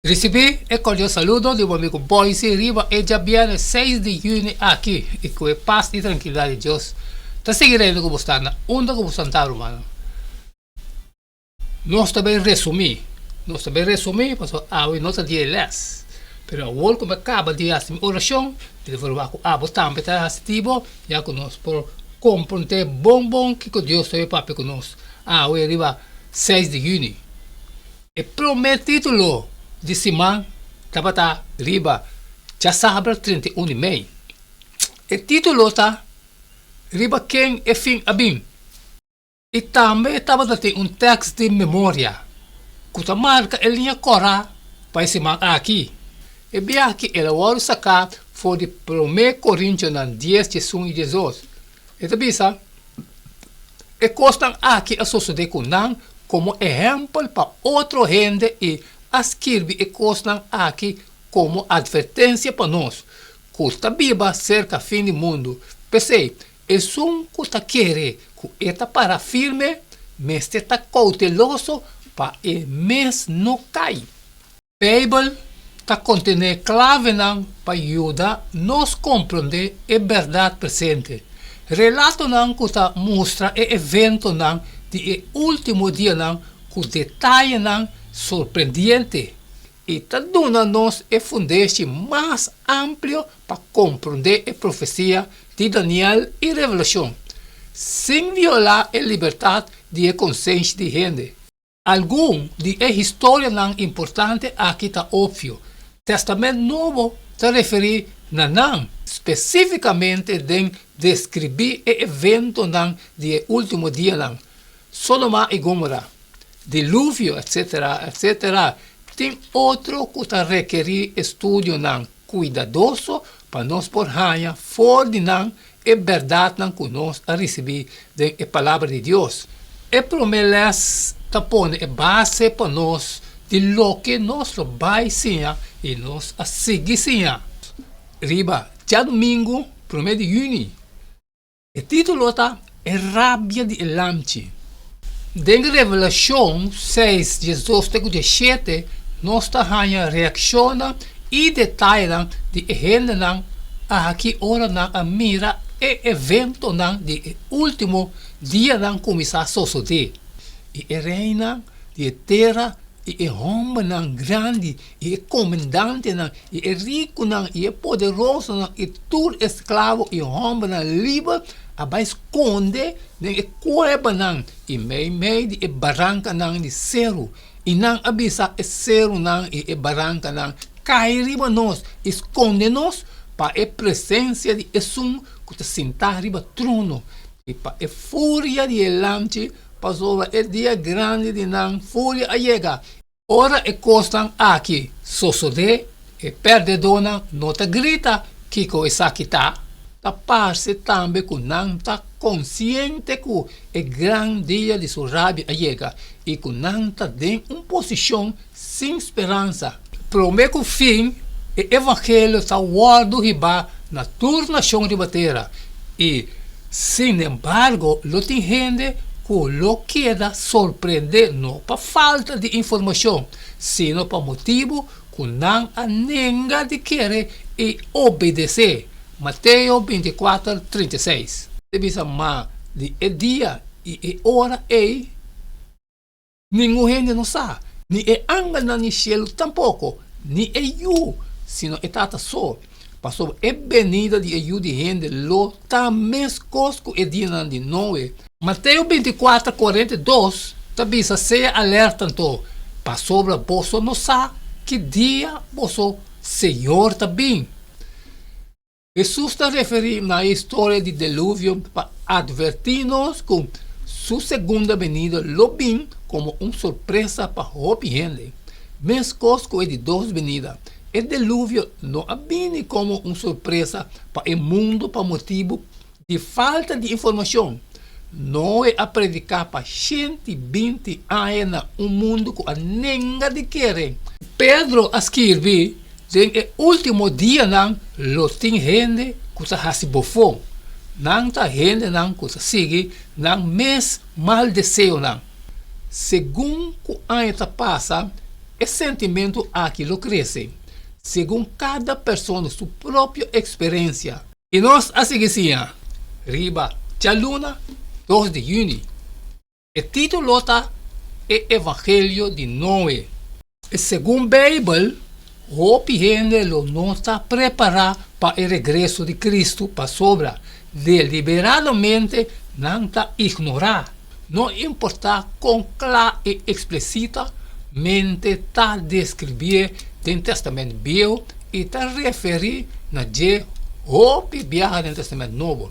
Risibí e kordial saludo di bo amigo Boyce riba e djabièrnè seis di yüni aki i ku e pas i trankilidat di Dios ta sigui reina ku bo sta na unda ku bo sta rumannan. Nos ta bai resumí, nos ta bai resumí pasobra awe no ta dia di lès, pero awor ku mi a kaba di hasi mi orashon mi ta verwagt ku abo tambe ta hasi di bo ya ku nos por komprondé bon bon kiko Dios ta bai papia ku nos awe riba seis di yüni. E promé título di siman tabata riba djasabra 31 di mei. E título ta Riba ken e fin a bin? I tambe tabata tin un tèks di memoria ku ta marka e liña kòrá pa e siman aki. E biaha el a wòrdu saká for di Promé Korintionan dies, diesun i diesdos. E ta bisa, E kosnan aki a sosodé ku nan komo ehèmpel pa otro hende i a skirbi e kosnan aki komo atvertensia pa nos, ku ta biba serka fin di mundu. P'esei, esun ku ta kere ku e ta para firme mester ta kouteloso pa e mes no kai. Beibel ta kontené klavenan pa yuda nos komprondé e bèrdat presente. Relatonan ku ta mustra e eventonan di e último dianan ku detayenan sorprendiente i ta duna nos e fundeshi mas amplio pa komprondé e profesia di Daniel i Revelashon, sin violá e libertat di e konsenshi di hende. Algun di e historianan importante aki ta opvio. Testament Nobo ta referí na nan spesífikamente den deskribí e eventonan di e último dianan, Sodoma i Gomora, Diluvio, etcetera, etcetera. Tin otro ku ta rekerí estudionan kuidadoso pa nos por haña for di nan e bèrdatnan ku nos a risibí den e Palabra di Dios. E promé lès ta pone e base pa nos di loke nos lo bai siña i nos a sigui siña riba djadumingu promé di yüni. E título ta E Rabia di e Lamchi. Den Revelashon seis, diesdos te ku diesshete nos ta haña reakshonnan i detayenan di e hendenan aki ora nan a mira e eventonan di e último dianan kuminsá sosodé, i e reinan di e tera i e hòmbernan grandi i e komendantenan i e rikunan i e poderosonan i tur esklabo i hòmbernan liber a bai skonde den e kuebanan i meimei di e barankanan di seru, i nan a bisa e serunan i e barankanan, Kai riba nos i skonde nos pa e presensia di Esun ku ta sintá riba trono i pa e furia di e Lamchi, pasobra e dia grandi di nan furia a yega. Ora e kosnan aki sosodé, e pèrdedónan no ta grita kiko esaki ta. Ta parse tambe ku nan ta konsiente ku e gran dia di su rabia a yega i ku nan ta den un posishon sin speransa. Promé ku fin, e evangelio ta wòrdu hibá na tur nashon riba tera i Sinembargo, lo tin hende ku lo keda sorprendé no pa falta di informashon, sino pa motibu ku nan a nenga di kere i obedesé. Mateo bintikuater, 36. Ta bisa, Ma di e dia i e ora ei, Ningun hende no sa, ni e angelnan di shelu tampoko, ni e Yu, sino e Tata so. Pasobra e benida di e Yu di hende lo ta meskos ku e dianan di Noe. Mateo bintikuater, 42 ta bisa, Sea alerta anto, pasobra boso no sa ki dia boso Señor ta bin. Hesus ta referí na e historia di Deluvio pa atvertí nos ku su segunda benida lo bin komo un sorpresa pa hopi hende. Meskos ku e di dos benida, e Deluvio no a bini komo un sorpresa pa e mundu pa motibu di falta di informashon. Noe a prediká pa 120 aña na un mundu ku a nenga di kere. Pedro a skirbi, Den e último dianan lo tin hende ku ta hasi bofon. Nan ta hendenan ku ta sigui nan mes mal deseonan. Segun ku aña ta pasa, E sentimentu aki lo krese segun kada persona su propio eksperensia. I nos a sigui siña riba djaluna 2 di yüni. E título ta E Evangelio di Noe. Segun Beibel, hopi hende lo no ta prepará pa e regreso di Kristu pasobra deliberadamente nan ta ignorá, no importá kon kla i eksplesitamente ta deskribié den Tèstamènt Bieu i ta referí na dje hopi biaha den Tèstamènt Nobo.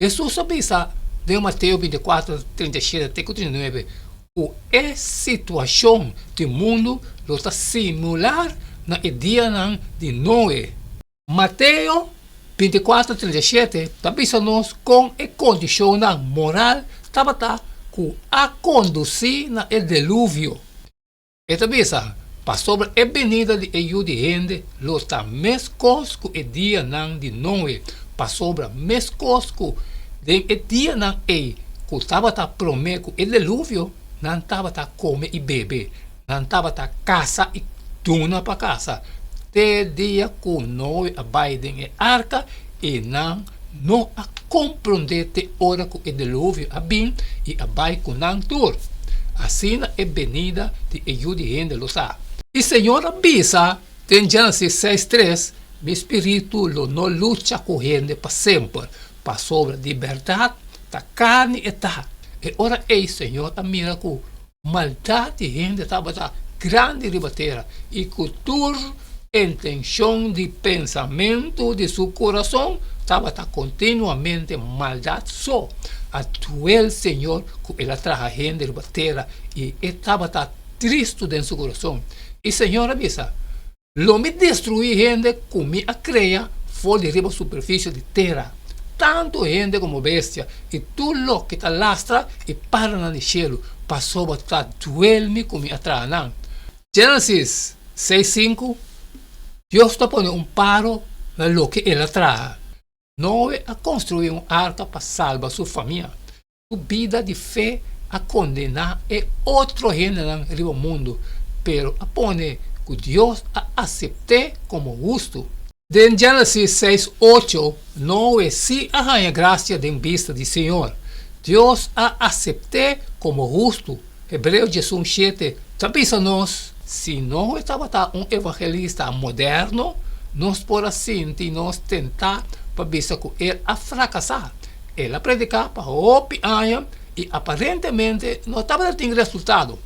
Hesus a bisa den Mateo 24, 37 te ku 39 ku e situashon di mundu lo ta similar na e dianan di Noe. Mateo 24, 37 ta bisa nos kon e kondishonnan moral tabata ku a kondusí na e Deluvio. E ta bisa, Pasobra e benida di e Yu di hende lo ta meskos ku e dianan di Noe, pasobra meskos ku den e dianan ei ku tabata promé ku e deluvio, nan tabata kome i bebe, nan tabata kasa i duna pa kasa, te dia ku Noe a bai den e arka i nan no a komprondé te ora ku e deluvio a bin i a bai ku nan tur. Asina e benida di e Yu di hende lo ta. I Señor a bisa den Genesis seis tres, Mi spiritu lo no lucha ku hende pa semper, pasobra di bèrdat ta karni e ta. E ora ei Señor a mira ku Maldat di hende tabata grandi riba tera i ku tur intenshon di pensamentu di su kurason tabata kontinuamente maldat so. A duel Señor ku el a traha hende riba tera i e tabata tristu den su kurason. I Señor a bisa, Lo mi destruí hende ku mi a krea for di riba superfisio di tera, tantu hende komo bestia i tur loke ta lastra i paranan di shelu, pasobra ta duel mi ku mi a traha nan. Génesis seis sinku, Dios ta pone un paro na loke el a traha. Noe a konstruí un arka pa salba su famia. Su bida di fe a kondená e otro hendenan riba mundu, pero a pone ku Dios a asept'é komo hustu. Den Génesis seis ocho, Noe sí a haña grasia den bista di Señor. Dios a asept'é komo hustu. Hebreo 11 shete ta bisa nos. Si Noe tabata un evangelista moderno, nos por a sinti nos tentá pa bisa ku el a frakasá. El a prediká pa hopi aña i aparentemente no tabata tin resultado.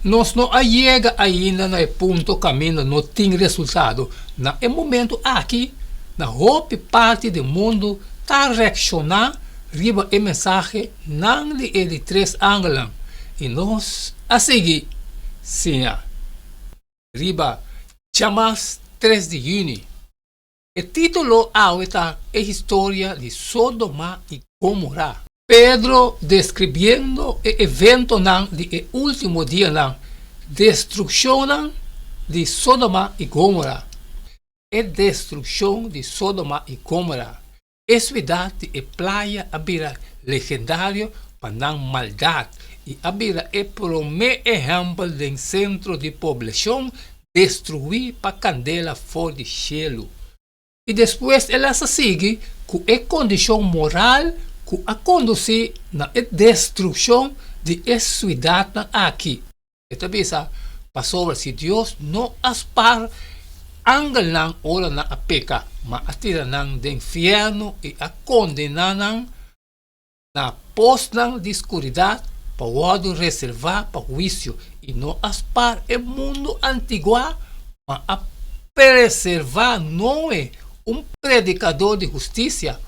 Nos no a yega ainda na e punto kaminda no tin resultado. Na e momentu aki, na hopi parti di mundu ta reakshoná riba e mensahe nan di e di tres angelnan i nos a sigui siña riba djamas 3 di yüni. E título awe ta E Historia di Sodoma i Gomora. Pedro deskribiendo e eventonan di e último dianan, destrukshonnan di Sodoma i Gomora. E destrukshon di Sodoma i Gomora. E siudat di e playa a bira legendario pa nan maldat i a bira e promé ehèmpel den sentro di poblashon destruí pa kandela for di shelu. I despues el a sa sigui ku e kondishon moral ku a kondusí na e destrukshon di e siudatnan aki. E ta bisa, Pasobra si Dios no a spar angelnan ora nan a peka, ma a tira nan den fièrnu i a kondená nan na posnan di skuridat pa wòrdu reservá pa huisio, i no a spar e mundu antiguá, ma a preservá Noe, un predikadó di hustisia,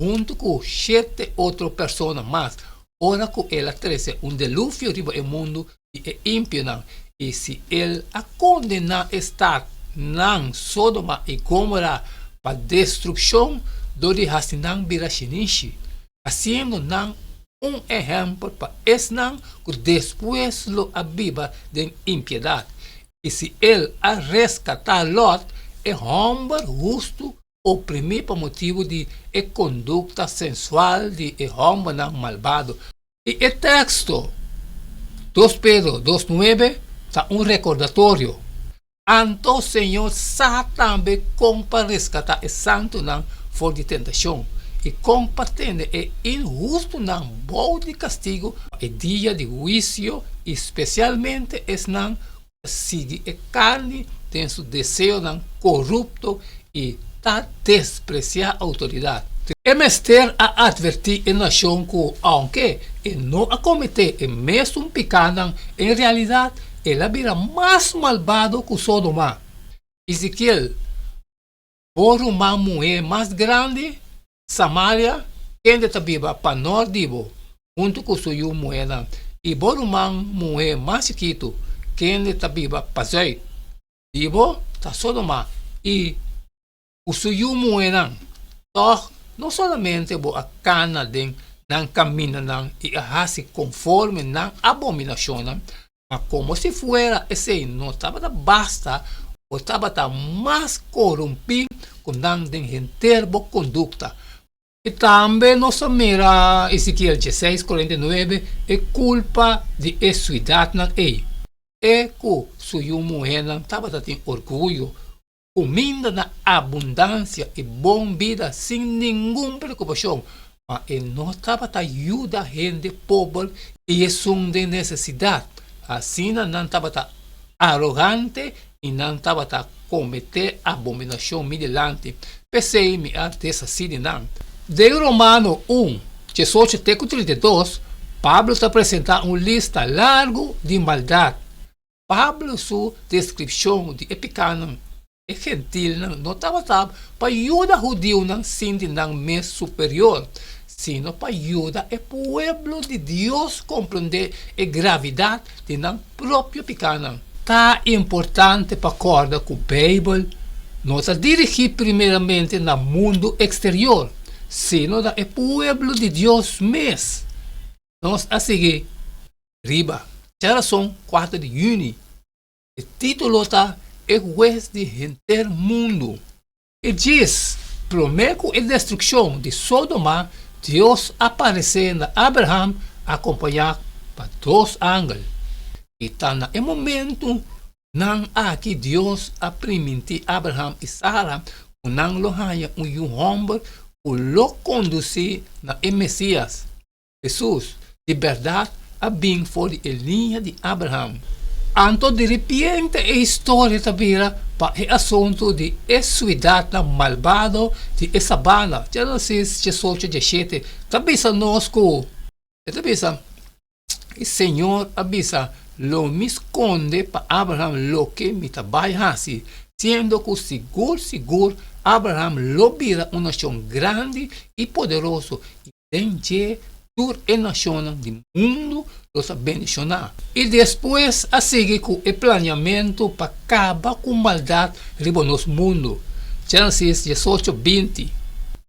huntu ku shete otro persona mas, ora ku el a trese un deluvio riba e mundu di e impionan, i si el a kondená e statnan Sodoma i Gomora pa destrukshon dor di hasi nan bira shinishi, hasiendo nan un ehèmpel pa esnan ku despues lo a biba den impiedat, i si el a reskatá Lòt, e hòmber hustu oprimí pa motibu di e kondukta sensual di e hòmbernan malbado. I e teksto 2 Pedro 2 nuebe ta un rekordatorio. Anto Señor sa tambe kon pa reskatá e santunan for di tentashon, i kon pa tene e inhustunan bou di kastigu pa e dia di huisio, i spesialmente esnan ku ta sigui e karni den su deseonan korupto i ta despresiá outoridat. E mester a atvertí e nashon ku ounke e no a kometé e mesun pikánan, en realidat el a bira mas malbado ku Sodoma. Ezekiel, Bo ruman muhé mas grandi, Samaria, kende ta biba pa nort di bo, huntu ku su yu muhénan, i bo ruman muhé mas chikitu, kende ta biba pa zùit di bo, ta Sodoma i ku su yu muhénan. Tòg, no solamente bo a kana den nan kamindanan i a hasi konforme nan abominashonnan, ma komo si fuera esei no tabata basta, bo tabata mas korumpí ku nan den henter bo kondukta. I tambe nos a mira Ezekiel dieseis, 49, e kulpa di e siudatnan ei, e ku su yu muhénan tabata tin orguyo, kuminda na abundansia i bon bida sin ningun preokupashon, ma e no tabata yuda hende pober i esun den nesesidat. Asina nan tabata arogante i nan tabata kometé abominashon mi dilanti, p'esei mi a deshasí di nan. Den Romano un, diesocho te ku 32, Pablo ta presentá un lista largu di maldat. Pablo su deskripshon di e pikánan e gentilnan no tabata pa yuda hudiunan sinti nan mes superior, sino pa yuda e pueblo di Dios komprondé e gravidat di nan propio pikánan. Ta importante pa kòrda ku Beibel no ta dirigí primeramente na mundu eksterior, sino na e pueblo di Dios mes. Nos a sigui riba djarason kuater di yüni. E título ta E Hues di Henter Mundu. E djis promé ku e destrukshon di Sodoma, Dios a paresé na Abraham akompañá pa dos angel. I ta na e momentunan aki Dios a primintí Abraham i Sara ku nan lo haña un yu hòmber ku lo kondusí na e Mesias. Hesus, di bèrdat, a bin for di e liña di Abraham. Anto diripiente e historia ta bira pa e asuntu di e suidatnan malbado di e sabana. Génesis diesocho diesshete ta bisa nos ku e ta bisa, E Señor a bisa, Lo mi skonde pa Abraham loke mi ta bai hasi, siendo ku sigur sigur Abraham lo bira un nashon grandi i poderoso, i Den dje tur e nashonnan di mundu lo ta bendishoná. I despues a sigui ku e planeamentu pa kaba ku maldat riba nos mundu. Génesis diesocho, 20.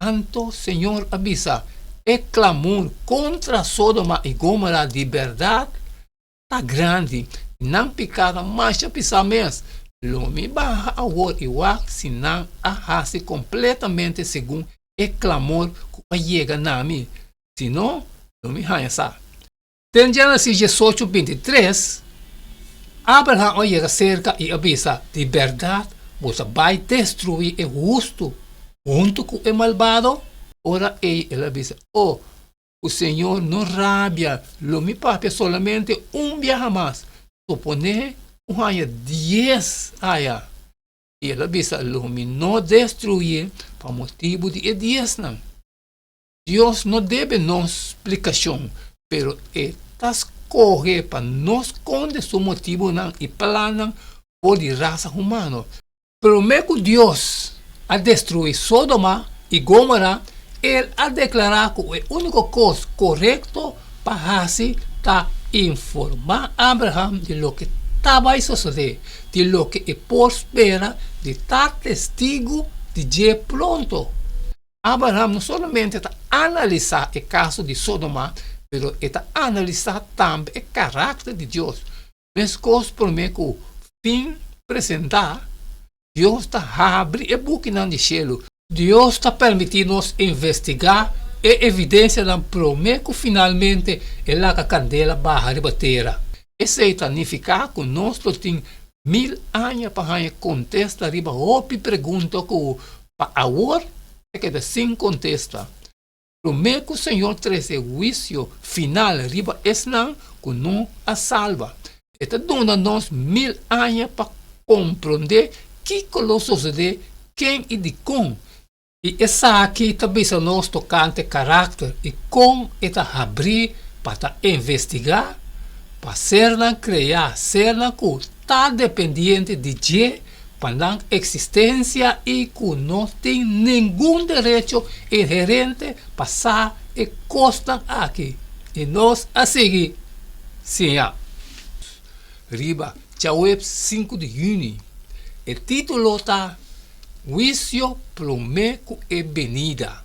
Anto Señor a bisa, E klamor kontra Sodoma i Gomora di bèrdat ta grandi, i nan piká ta masha pisá mes. Lo mi baha awor i wak si nan a hasi kompletamente segun e klamor ku a yega na mi, si no, lo mi haña sa. Den Génesis diesocho, 23, Abraham a yega serka i a bisa, Di bèrdat bo ta bai destruí e hustu huntu ku e malbado? Ora ei el a bisa, O, ku Señor no rabia, lo mi papia solamente un biaha mas. Suponé ku haña dies aya. I el a bisa, Lo mi no destruié pa motibu di e diesnan. Dios no debe nos splikashon, pero e ta skohe pa no skonde su motibunan i plannan for di rasa humano. Promé ku Dios a destruí Sodoma i Gomora, el a deklará ku e úniko kos korekto pa hasi ta informá Abraham di loke ta bai sosodé, di loke e por spera di ta testigu di dje pronto. Abraham no solamente ta analisá e kaso di Sodoma, pero e ta analisá tambe e karakter di Dios. Meskos promé ku fin presentá, Dios ta habri e bukinan di shelu. Dios ta permití nos investigá e evidensianan promé ku finalmente e laga kandela baha riba tera. Esei ta nifiká ku nos lo tin. 1000 aña pa haña kontesta riba hopi pregunta ku pa awor ta keda sin kontesta. Promé ku Señor trese huisio final riba esnan ku no a salba, E ta duna nos 1000 aña pa komprondé kiko lo sosodé, ken i dikon. I esaki ta bisa nos tokante karakter i kon e ta habrí pa ta investigá, pa sernan kreá, sernan ku ta dependiente di dje pa nan eksistensia i ku no tin ningun derecho inherente pa sa e kosnan aki. I nos a sigui siña. Riba djaweps 5 di yüni, e título ta Huisio promé ku e benida.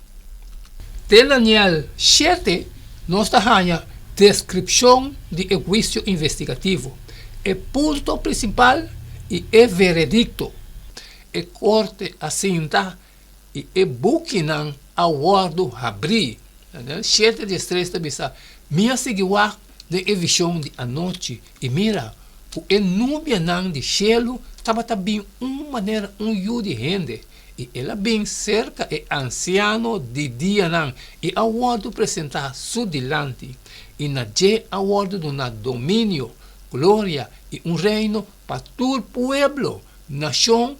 Den Daniel 7 nos ta haña deskripshon di e huisio investigativo, e punto prinsipal i e veredikto. E korte a sinta i e bukinan a wòrdu habrí. Daniel 7, 13 ta bisa, Mi a sigui wak den e vishon di anochi, i mira, ku e nubianan di shelu tabata bin un manera un yu di hende, i el a bin serka e ansiano di dianan i a wòrdu presentá su dilanti, i na dje a wòrdu duná dominio, gloria i un reino pa tur pueblo, nashon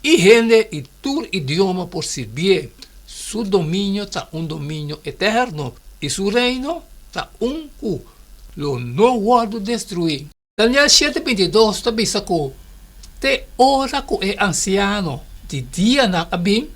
i hende i tur idioma por sirbié. Su dominio ta un dominio eterno, i su reino ta un ku lo no wòrdu destruí. Daniel 7, 22 ta bisa ku te ora ku e ansiano di dianan a bin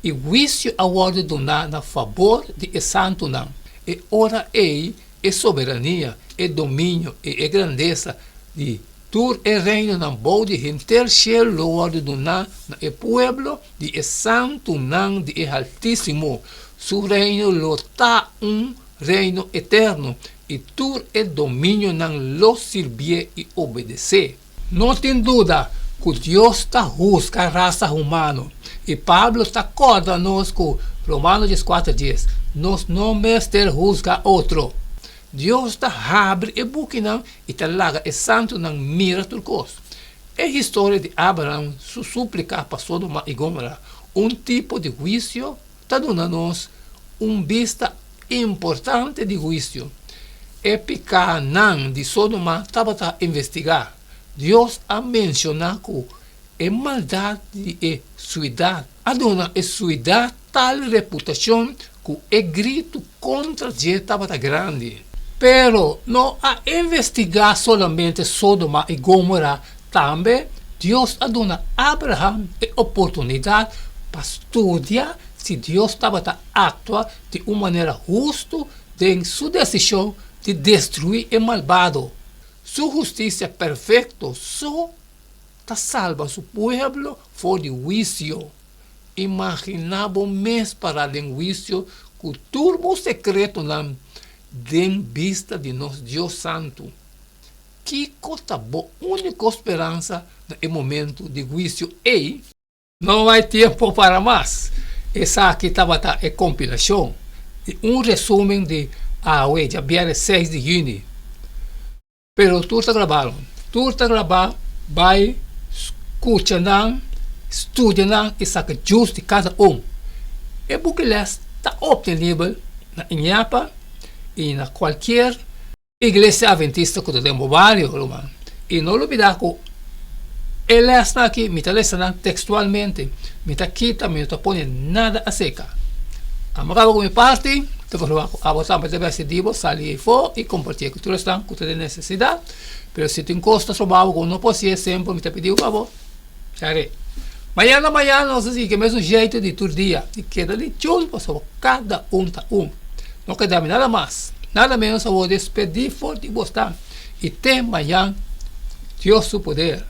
i huisio a wòrdu duná na fabor di e santunan, e ora ei e soberania, e dominio i e grandesa di tur e reinonan bou di henter shelu lo wòrdu duná na e pueblo di e santunan di e Haltísimo. Su reino lo ta un reino eterno, i tur e dominionan lo sirbié i obedesé. No tin duda ku Dios ta husga rasa humano, i Pablo ta kòrda nos ku Romano 14 dies, nos no mester husga otro. Dios ta habri e bukinan i ta laga e santunan mira tur kos. E historia di Abraham su súplika pa Sodoma i Gomora, un tipo di huisio, ta duna nos un bista importante di huisio. E pikánan di Sodoma tabata investigá. Dios a menshoná ku e maldat di e suidat a duna e suidat tal reputashon ku e gritu kontra dje tabata grandi. Pero no a investigá solamente Sodoma i Gomora, tambe Dios a duna Abraham e oportunidat pa studia si Dios tabata aktua di un manera hustu den su desishon di destruí e malbado. Su hustisia perfekto so ta salba su pueblo for di huisio. Imaginá bo mes pará den huisio ku tur bo sekretonan den bista di nos Dios santu. Kiko ta bo úniko speransa na e momentu di huisio ei? No hay tiempo para mas. Esaki tabata e kompilashon di un resumen di awe djabièrnè 6 di yüni. Pero tur ta grabá. Tur ta grabá, bai skucha nan, studia nan i saka djus di kada un. E buki lès ta optenibel na Iñapa i na kualkier Iglesia Adventista ku ta den bo bario, ruman. I no lubidá ku e lèsnan aki mi ta lesa nan tekstualmente. Mi ta kita, mi no ta pone nada aseka. Amo kaba ku mi parti, ta konfirmá ku abo tambe ta bèsti di bo, sali afó i kompartié ku tur esnan ku ta den nesesidat. Pero si tin kos ta soba bo ku no por hasié semper mi ta pidi bo pa bo share. Mañana mañana nos ta sigui ku e mesun jeito di tur dia i keda di chul pasobra kada un ta un. No keda mi nada mas, nada menos awor despedí for di bosnan i te mañan Dios su poder.